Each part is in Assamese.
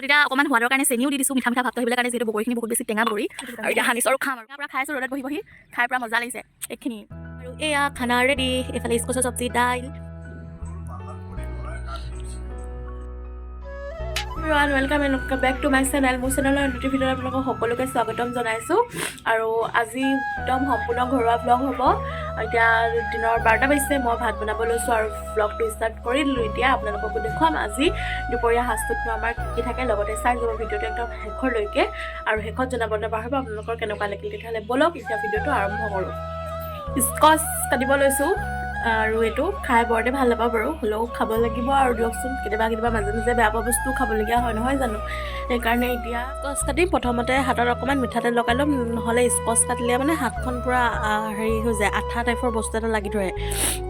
তিতা তিতা অকণমান সোৱাদৰ কাৰণে চেনিও দি দিছোঁ, মিঠা মিঠা ভাৱটো আহিবলৈ কাৰণে, যিহেতু বগৰীখিনি বহুত বেছি টেঙা বগৰী। আৰু এতিয়া সানিছোঁ আৰু খাম। আৰু পূৰা খাই আছোঁ ৰ'দত বহি বহি, খাই পূৰা মজা লাগিছে এইখিনি। আৰু এয়া খানা ৰেডি। এইফালে স্কচৰ চব্জি, দাইল। Everyone, welcome and welcome back to my channel. মোৰ চেনেলৰ নতুন ভিডিঅ'ত আপোনালোকক সকলোকে স্বাগতম জনাইছোঁ। আৰু আজি একদম সম্পূৰ্ণ ঘৰুৱা ভ্লগ হ'ব। এতিয়া দিনৰ 12টা বাজিছে, মই ভাত বনাব লৈছোঁ আৰু ভ্লগটো ষ্টাৰ্ট কৰি দিলোঁ। এতিয়া আপোনালোককো দেখুৱাম আজি দুপৰীয়া সাজটোতনো আমাৰ কি কি থাকে। লগতে চাই যাব ভিডিঅ'টো একদম শেষলৈকে আৰু শেষত জনাব নাপাহৰিব আপোনালোকৰ কেনেকুৱা লাগিল। তেতিয়াহ'লে ব'লক, এতিয়া ভিডিঅ'টো আৰম্ভ কৰোঁ। স্কচ কাটিব লৈছোঁ আৰু এইটো খাই বৰতে ভাল নাপাওঁ বাৰু, হ'লেও খাব লাগিব আৰু দিয়কচোন। কেতিয়াবা কেতিয়াবা মাজে মাজে বেয়া পোৱা বস্তুও খাবলগীয়া হয়, নহয় জানো? সেইকাৰণে এতিয়া স্কচ কাটিম। প্ৰথমতে হাতত অকণমান মিঠাতেল লগাই ল'ম, নহ'লে স্কচ কাটিলে মানে হাতখন পূৰা হেৰি হৈ যায়, আঠা টাইপৰ বস্তু এটা লাগি ধৰে।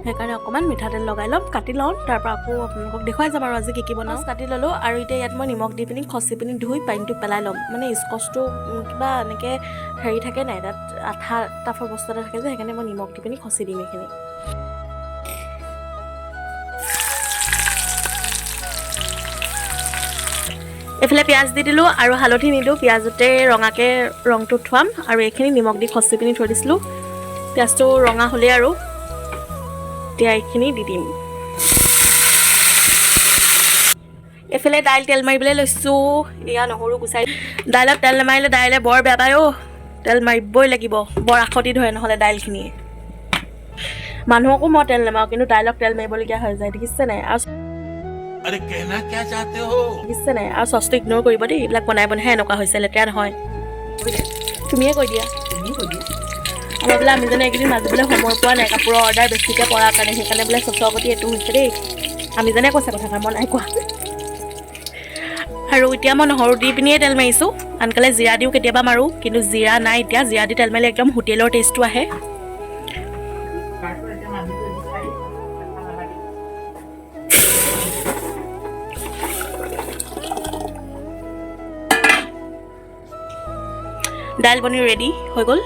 সেইকাৰণে অকণমান মিঠাতেল লগাই ল'ম, কাটি লওঁ, তাৰপৰা আকৌ আপোনালোকক দেখুৱাই যাম আৰু আজি কি কি বনাওঁ। কাটি ল'লোঁ আৰু এতিয়া ইয়াত মই নিমখ দি পিনি খচি পিনি ধুই পানীটো পেলাই ল'ম। মানে স্কচটো কিবা এনেকৈ হেৰি থাকে নাই, তাত আঠা টাইপৰ বস্তু এটা থাকে যে, সেইকাৰণে মই নিমখ দি পিনি খচি দিম এইখিনি। এইফালে পিঁয়াজ দি দিলোঁ আৰু হালধি নিদিওঁ, পিঁয়াজতে ৰঙাকৈ ৰংটো থোৱাম। আৰু এইখিনি নিমখ দি খচি পিনি থৈ দিছিলোঁ। পিঁয়াজটো ৰঙা হ'লেই আৰু এতিয়া এইখিনি দি দিম। এইফালে দাইল তেল মাৰিবলৈ লৈছোঁ। এয়া নহৰু গুচাই। দাইলত তেল নামাৰিলে দাইলে বৰ বেয়া পায় অ'। তেল মাৰিবই লাগিব, বৰ আখতি ধৰে নহ'লে দাইলখিনিয়ে। মানুহকো মই তেল নামাৰোঁ, কিন্তু দাইলক তেল মাৰিবলগীয়া হৈ যায়, দেখিছে নাই? আৰু अरे, कहना क्या चाहते हो? দেখিছে নাই? আৰু চচটো ইগন'ৰ কৰিব দেই, এইবিলাক বনাই বনাইহে এনেকুৱা হৈছে, লেতেৰা নহয়। তুমিয়ে কৈ দিয়া। আমাৰ বোলে আমি জানো এইকেইদিন মাজিবলৈ সময় পোৱা নাই, কাপোৰৰ অৰ্ডাৰ বেছিকৈ পৰাৰ কাৰণে, সেইকাৰণে বোলে চচৰ গতি এইটো হৈছে দেই। আমি জানে কৈছে কথাষাৰ, মই নাই কোৱা। আৰু এতিয়া মই নহৰু দি পিনিয়ে তেল মাৰিছোঁ। আনকালে জিৰা দিও কেতিয়াবা মাৰোঁ, কিন্তু জিৰা নাই এতিয়া। জিৰা দি তেল মাৰিলে একদম হোটেলৰ টেষ্টটো আহে। দাইল বনি ৰেডি হৈ গ'ল।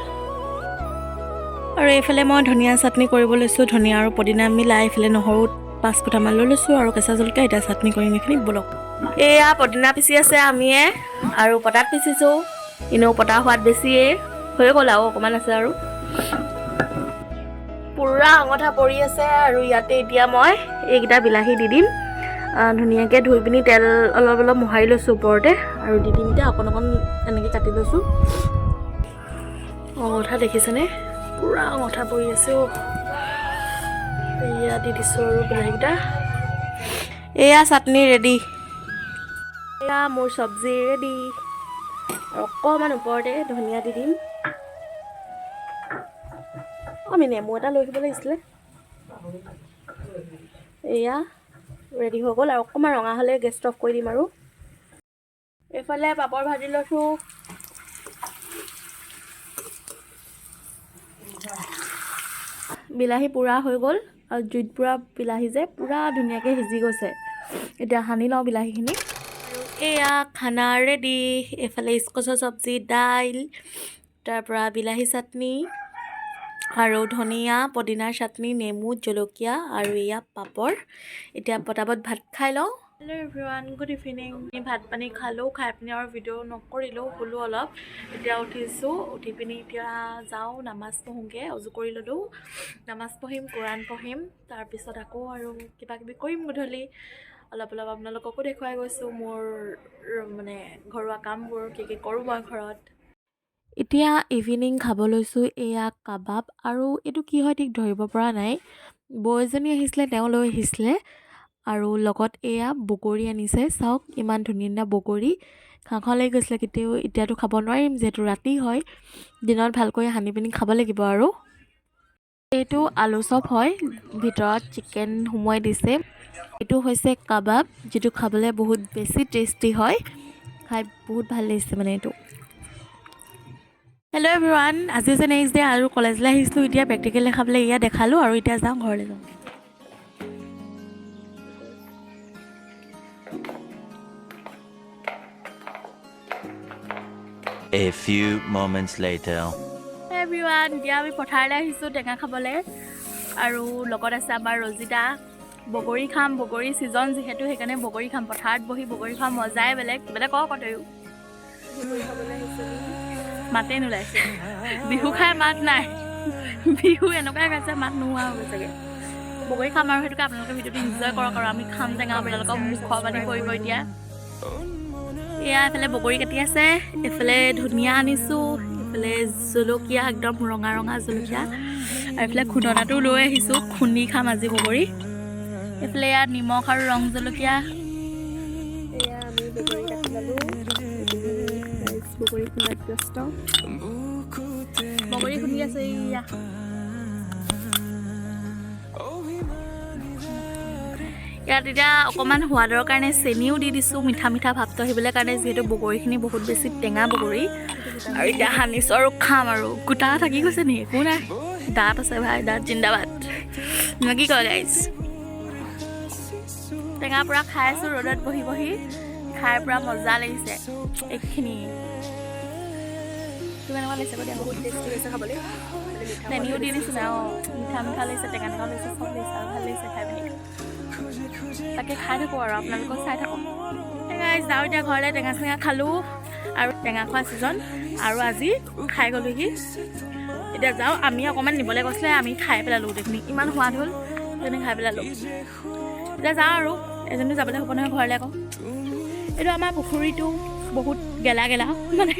আৰু এইফালে মই ধনিয়া চাটনি কৰিব লৈছোঁ, ধনিয়া আৰু পদিনা মিলাই। এইফালে নহৰু 5 ফুটামান লৈ লৈছোঁ আৰু কেঁচা জলকীয়া। এতিয়া চাটনি কৰিম এইখিনি, ব'লক। এয়া পদিনা পিচি আছে আমিয়ে আৰু পটাত পিচিছোঁ। এনেও পটা সোৱাদ বেছিয়ে হৈ গ'ল, আৰু অকণমান আছে। আৰু পূৰা অঙঠা পৰি আছে। আৰু ইয়াতে এতিয়া মই এইকেইটা বিলাহী দি দিম। ধুনীয়াকৈ ধুই পিনি তেল অলপ অলপ মোহাৰি লৈছোঁ ওপৰতে আৰু দি দিম। এতিয়া অকণ অকণ এনেকৈ কাটি লৈছোঁ। অঙঠা দেখিছেনে? পূৰা অঙঠা পৰি আছে অ'। এয়া দি দিছোঁ আৰু বিলাহীকেইটা। এয়া চাটনি ৰেডি, এয়া মোৰ চব্জি ৰেডি। আৰু অকণমান ওপৰতে ধনিয়া দি দিম। আমি নেমু এটা লৈ আহিব লাগিছিলে। এয়া ৰেডি হৈ গ'ল আৰু অকণমান ৰঙা হ'লে গেছ অফ কৰি দিম। আৰু এইফালে পাপৰ ভাজি লৈছোঁ। বিলাহী পূৰা হৈ গ'ল আৰু জুইত পূৰা বিলাহী যে পূৰা ধুনীয়াকৈ সিজি গৈছে। এতিয়া সানি লওঁ বিলাহীখিনি। আৰু এয়া খানা ৰেডি। এইফালে স্কচৰ চব্জি, দাইল, তাৰপৰা বিলাহী চাটনি আৰু ধনিয়া পদিনাৰ চাটনি, নেমু, জলকীয়া আৰু এয়া পাপৰ। এতিয়া পটাপট ভাত খাই লওঁ। Hello' everyone, good evening. ভাত পানী খালোঁ, খাই পিনি আৰু ভিডিঅ' নকৰিলোঁ, শুলোঁ অলপ। এতিয়া উঠিছোঁ, উঠি পিনি এতিয়া যাওঁ নামাজ পঢ়োঁগৈ। অজু কৰি ল'লোঁ, নামাজ পঢ়িম, কোৰাণ পঢ়িম, তাৰপিছত আকৌ আৰু কিবা কিবি কৰিম। গধূলি অলপ অলপ আপোনালোককো দেখুৱাই গৈছোঁ মোৰ মানে ঘৰুৱা কামবোৰ, কি কি কৰোঁ মই ঘৰত। এতিয়া ইভিনিং খাব লৈছোঁ এয়া কাবাব। আৰু এইটো কি হয় ঠিক ধৰিব পৰা নাই। বৌ এজনী আহিছিলে, তেওঁ লৈ আহিছিলে আৰু লগত এয়া বগৰী আনিছে। চাওক, ইমান ধুনীয়া ধুনীয়া বগৰী। খাওঁ খাওঁ লাগি গৈছিলে, কিন্তু এতিয়াতো খাব নোৱাৰিম যিহেতু ৰাতি হয়। দিনত ভালকৈ সানি পিনি খাব লাগিব। আৰু এইটো আলু চপ হয়, ভিতৰত চিকেন সুমুৱাই দিছে। এইটো হৈছে কাবাব, যিটো খাবলৈ বহুত বেছি টেষ্টি হয়। খাই বহুত ভাল লাগিছে মানে এইটো। হেল্ল' এভৰিৱান, আজি হৈছে নেক্সট ডে আৰু কলেজলৈ আহিছিলোঁ এতিয়া প্ৰেক্টিকেল দেখাবলৈ। এয়া দেখালোঁ আৰু এতিয়া যাওঁ, ঘৰলৈ যাওঁ। A few moments later. Everyone, এতিয়া আমি পথাৰলৈ আহিছোঁ টেঙা খাবলৈ আৰু লগত আছে আমাৰ ৰজিতা। বগৰী খাম। বগৰী ছিজন যিহেতু, সেইকাৰণে বগৰী খাম। পথাৰত বহি বগৰী খোৱা মজাই বেলেগ। কিবা এটা কওঁ আকৌ তয়ো। মাতেই নোলাইছে। বিহু খাই মাত নাই। বিহু এনেকুৱাই খাইছে, মাত নোহোৱা হৈ গৈছেগৈ। বগৰী খাম আৰু সেইটোকে আপোনালোকে ভিডিঅ'টো ইনজয় কৰক আৰু আমি খাম টেঙা। আপোনালোকৰ মুখৰ পানী পৰিব এতিয়া। এয়া এইফালে বগৰী কাটি আছে, এইফালে ধনিয়া আনিছোঁ, এইফালে জলকীয়া, একদম ৰঙা ৰঙা জলকীয়া আৰু এইফালে খুন্দনাটো লৈ আহিছোঁ। খুন্দি খাম আজি বগৰী। এইফালে ইয়াত নিমখ আৰু ৰং জলকীয়া। এয়া আমি বগৰী কাটি ল'লোঁ। ৰাইজ বগৰী খুন্দাত ব্যস্ত। বগৰী খুন্দি আছে এয়া। ইয়াত এতিয়া অকণমান সোৱাদৰ কাৰণে চেনিও দি দিছোঁ, মিঠা মিঠা ভাৱটো আহিবলৈ কাৰণে, যিহেতু বগৰীখিনি বহুত বেছি টেঙা বগৰী। আৰু এতিয়া সানিছোঁ আৰু খাম। আৰু গোটা থাকি গৈছে নেকি? একো নাই, দাঁত আছে ভাই, দাঁত জিন্দাবাদ। কি কয় গাইজ? টেঙা পূৰা খাই আছোঁ ৰ'দত বহি বহি। খাই পূৰা মজা লাগিছে এইখিনি। তুমি কেনেকুৱা লাগিছে কৈ দিয়া। বহুত টেষ্টি হৈছে খাবলৈ, মানে মিঠা। চেনিও দি দিছোঁ নাই। অঁ, মিঠা মিঠা লাগিছে, টেঙা টেঙাও লাগিছে, চব লাগিছে আৰু ভাল লাগিছে খাই পিনি। তাকে খাই থাকোঁ আৰু আপোনালোকক চাই থাকক। গাইজ, যাওঁ এতিয়া ঘৰলৈ। টেঙা চেঙা খালোঁ আৰু টেঙা খোৱা ছিজন আৰু আজি খাই গ'লোহি। এতিয়া যাওঁ আমি। অকণমান নিবলৈ কৈছিলে, আমি খাই পেলালোঁ গোটেইখিনি। ইমান সোৱাদ হ'ল, সেইকাৰণে খাই পেলালোঁ। এতিয়া যাওঁ আৰু এজনী যাবলৈ হ'ব নহয় ঘৰলৈ আকৌ। এইটো আমাৰ পুখুৰীটো বহুত গেলা গেলা, মানে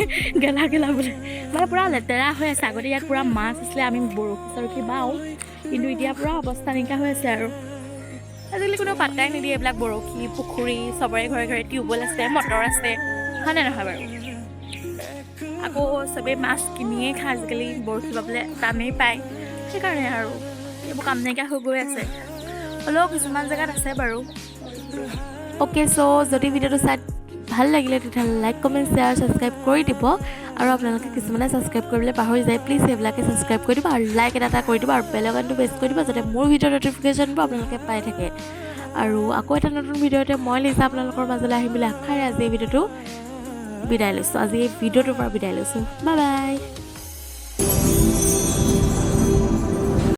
গেলা গেলা বোলে, মানে পূৰা লেতেৰা হৈ আছে। আগতে ইয়াত পূৰা মাছ আছিলে, আমি বৰশী চৰশী বাওঁ, কিন্তু এতিয়া পূৰা অৱস্থা নাইকিয়া হৈ আছে। আৰু আজিকালি কোনো পাত্তাই নিদিয়ে এইবিলাক বৰশী, পুখুৰী। চবৰে ঘৰে ঘৰে টিউবৱেল আছে, মটৰ আছে, হয়নে নহয় বাৰু? আকৌ চবেই মাছ কিনিয়ে খায় আজিকালি, বৰশী বাবলৈ টানেই পায়। সেইকাৰণে আৰু এইবোৰ কাম নাইকিয়া হৈ গৈ আছে। হ'লেও কিছুমান জেগাত আছে বাৰু। অ'কে, চ' যদি ভিডিঅ'টো চাই ভাল লাগিলে, তেতিয়াহ'লে লাইক, কমেণ্ট, শ্বেয়াৰ, ছাবস্ক্ৰাইব কৰি দিব। আৰু আপোনালোকে কিছুমানে ছাবস্ক্ৰাইব কৰিবলৈ পাহৰি যায়, প্লিজ সেইবিলাকে ছাবস্ক্ৰাইব কৰি দিব আৰু লাইক এটা এটা কৰি দিব আৰু বেল আইকনটো প্ৰেছ কৰি দিব, যাতে মোৰ ভিডিঅ' ন'টিফিকেশ্যনবোৰ আপোনালোকে পাই থাকে। আৰু আকৌ এটা নতুন ভিডিঅ'তে মই লিজা আপোনালোকৰ মাজলৈ আহিম বুলি আশাৰে আজি এই ভিডিঅ'টো বিদায় লৈছোঁ। আজি এই ভিডিঅ'টোৰ পৰা বিদায় লৈছোঁ। Bye bye.